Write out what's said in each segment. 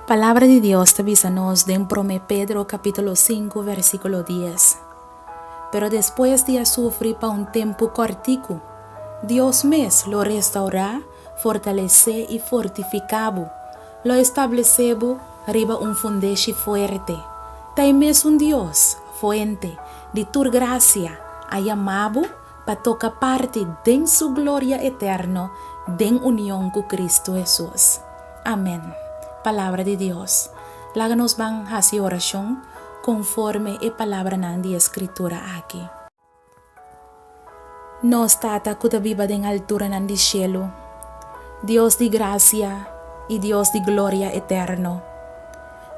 Palabra di Dios ta bisa nos den Promé Pedro capítulo sinku versículo dies, Pero despues di a sufri pa un tempu kòrtiku, Dios mes lo restaurá, fortalesé i fortifiká bo, lo establesé bo riba un fundeshi fuerte. Ta e mesun Dios, fuente di tur grasia, a yama bo pa toka parti den Su gloria eterno den union ku Kristu Hesus. Amen. Palabra di Dios. Laga nos ban hasi orashon konforme e palabranan di e Skritura aki. Nos Tata ku ta biba den alturanan di shelu, Dios di grasia i Dios di gloria eterno,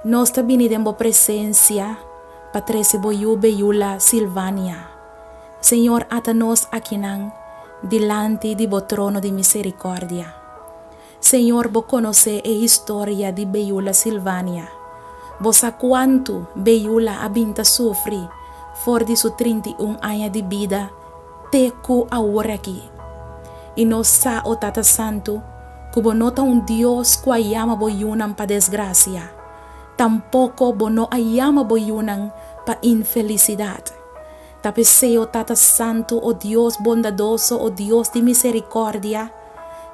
nos ta bini den bo presensia pa trese bo yu Beyula Silvania. Señor ata nos akinan dilanti di bo trono di misericordia. Señor bo conoce e historia di Beyula Silvania. Bo sa cuantu Beyula a bin ta sufri for di su 31 aña di bida te cu awor aki. Y nos sa, o Tata Santu, cu bo no ta un Dios cu a yama bo yunan pa desgracia. Tampoco bo no a yama bo yunan pa infelicidad. Ta p'esei, o Tata Santu, o Dios bondadoso, o Dios di miserikòrdia,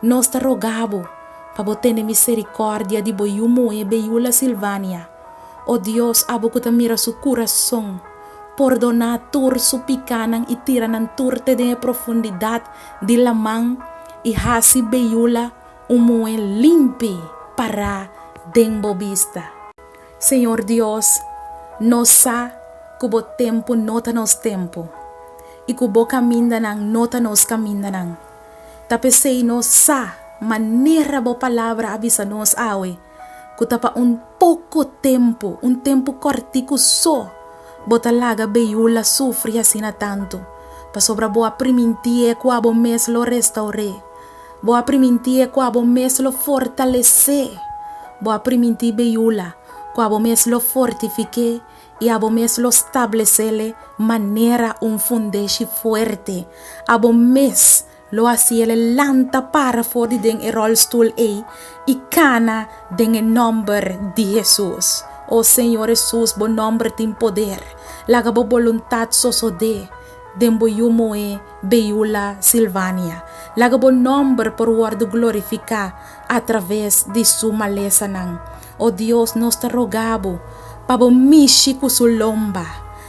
nos ta roga bo pa bo tene miserikòrdia di bo yu muhé Beyula Silvania. O Dios, abo ku ta mira su kurason, pordoná tur su pikánan i tira nan tur te den e profundidat di laman i hasi Beyula un muhé limpi pará den bo bista. Señor Dios, nos sa ku bo tempu no ta nos tempu i ku bo kamindanan no ta nos kamindanan. Ta p'esei nos sa manera bo palabra a bisa nos awe, ku ta pa un poko tempu, un tempu kòrtiku so, bo ta laga Beyula sufri asina tantu, pasobra bo a primintié ku abo mes lo restaur'é. Bo a primintié ku abo mes lo fortalesé. Bo a primintí Beyula ku abo mes lo fortifik'é i abo mes lo stables'é manera un fundeshi fuerte. Abo mes lo hasié lanta para for di den e ròlstul ei i kana den e nòmber di Hesus. O Señor Hesus, bo nòmber tin poder. Laga bo boluntat sosodé den bo yu muhé Beyula Silvania. Laga bo nòmber por wòrdu glorifiká atraves di su malesanan. O Dios, nos ta roga bo pa bo mishi ku su lomba.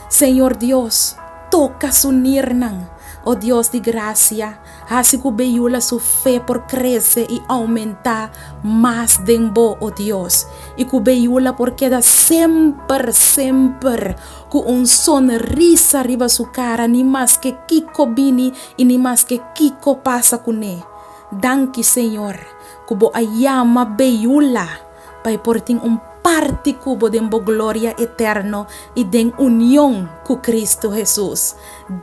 Señor Dios, toka su nirnan. O Dios di grasia, hasi ku Beyula su fe por krese i oumentá mas den bo, o Dios, i ku Beyula por keda semper, semper Ku un sonrisa riba su kara ni maske kiko bini i ni maske kiko pasa kuné. Danki Señor ku bo a yama Beyula pa e por tin un parti ku bo den bo gloria eterno i den union ku Kristu Hesus.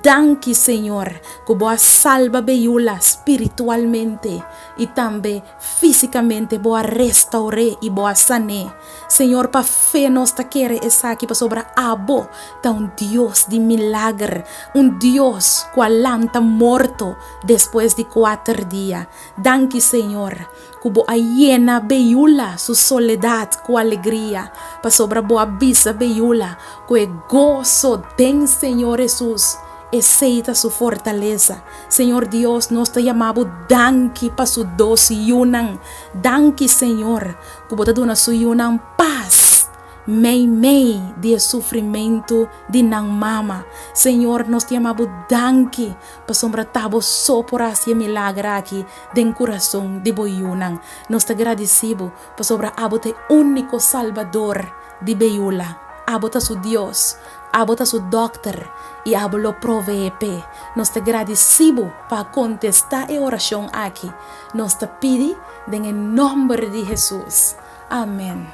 Danki Señor ku bo a salba Beyula spiritualmente i tambe físikamente bo a restaur'é i bo a san'é. Señor, pa fe nos ta kere esaki pasobra abo ta un Dios di milager, un Dios ku a lanta morto despues di kuater dia. Danki, Señor, ku bo a yena Beyula su soledat ku alegria, pasobra bo a bisa Beyula ku e goso den Señor Hesus, esei ta su fortalesa. Señor Dios, nos ta yama bo danki pa su dos yunan. Danki, Señor, Ku bo ta duna su yunan pas meimei di e sufrimentu di nan mama. Señor, nos ta yama bo danki pasobra ta bo so por hasi e milager aki den kurason di bo yunan. Nos ta gradisí bo pasobra abo ta e úniko Salbador di Beyula. Abo ta su Dios, abo ta su dòkter i abo lo proveé p'e. Nos ta gradisí bo pa a kontestá e orashon aki. Nos ta pidi den e nomber di Hesus. Amen.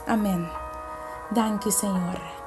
Amen. Danki Señor.